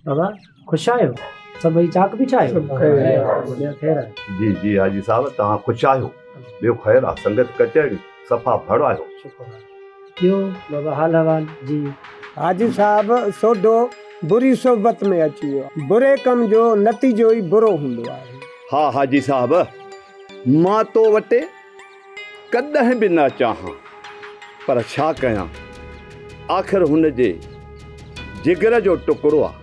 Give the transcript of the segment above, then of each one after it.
بابا خوش آهيو؟ سڀئي چاڪ بيٺا آهيو؟ ٻيو خير آهي؟ جي جي حاجي صاحب توهان خوش آهيو؟ ٻيو خير آ سنگت ڪچهري صفا ڀڙ آهيو. شڪر آهي. ٻيو بابا حال احوال؟ جي. حاجي صاحب سوڍو بري صحبت ۾ اچي ويو آهي. بري ڪم جو نتيجو ئي برو هوندو آهي. ها حاجي صاحب مان تو وٽ ڪڏهن به نه اچان ها پر ڇا ڪيان آخر هن جي جگر جو ٽڪڙو آ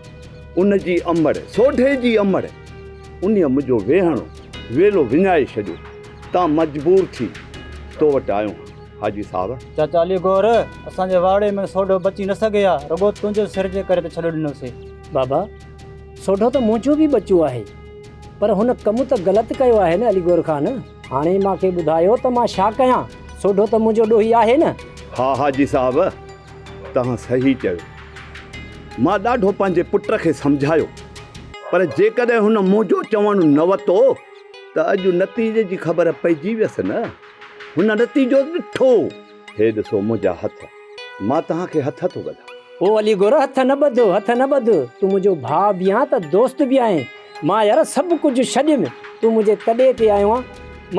ان جي امڙ سوڍي جي امڙ انهيء منهنجو ويهڻ ويلو وڃائي ڇڏيو تان مجبور ٿي تو وٽ آيو هان حاجي صاحب. چاچا علي گوهر اسان جي واڙي ۾ سوڍو بچي نه سگهي ها رڳو تنهنجي سر جي ڪري ته ڇڏي ڏنوسي. بابا سوڍو ته منهنجو به ٻچو آهي پر هن ڪم ته غلط ڪيو آهي نه علي گوهر خان. هاڻي مان کي ٻڌايو ته مان ڇا ڪيان؟ سوڍو ته منهنجو ڏوهي آهي نه؟ ها حاجي صاحب توهان صحيح چيو. مان ڏاڍو پنهنجي پٽ کي سمجهايو پر جيڪڏهن هن منهنجو چوڻ نه وتو ته اڄ نتيجي جي خبر پئجي ويس نه. هن نتيجو ڏٺو. هي ڏسو منهنجا هٿ. مان توهان کي هٿ ٿو ٻڌان. او علي گور هٿ نه ٻڌ، هٿ نه ٻڌ. تون منهنجو ڀاء به آن ته دوست به آهين. مان يار سڀ ڪجهه ڇڏيم، تون منهنجي تڏي تي آيو آن،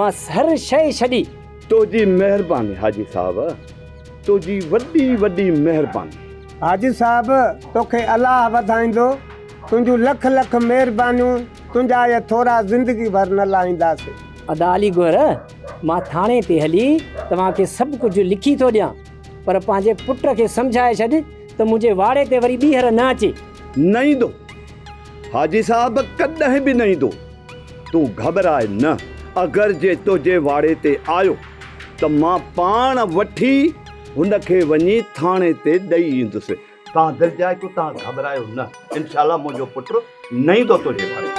مان هر شيء ڇڏي. تنهنجي مهرباني حاجي صاحب، تنهنجي وڏي وڏي مهرباني. حاجي صاحب توکي الله وڌائيندو، تنهنجون لک لک مهربانيون، تنهنجا اهي ٿورا زندگي ڀر نه لاهينداسين. ادا علي گوهر، مان ٿاڻي تي هلي توهان کي سڀ ڪجهه لکي ٿو ڏيان، پر پنهنجي پٽ کي سمجهائي ڇڏ ته منهنجي واڙي تي وري ٻيهر نه اچي. نه ايندو. حاجي صاحب ڪڏهن به نه ايندو. تون گهٻراء نه، اگر جي تنهنجي واڙي تي آيو ته مان پاڻ وٺي هن کي وڃي ٿاڻي تي ڏئي ايندس. توهان دلجاء ڪيو، توهان گهٻرايو نه، انشاء الله منهنجو پٽ نه ايندو تنهنجي واڙي تي.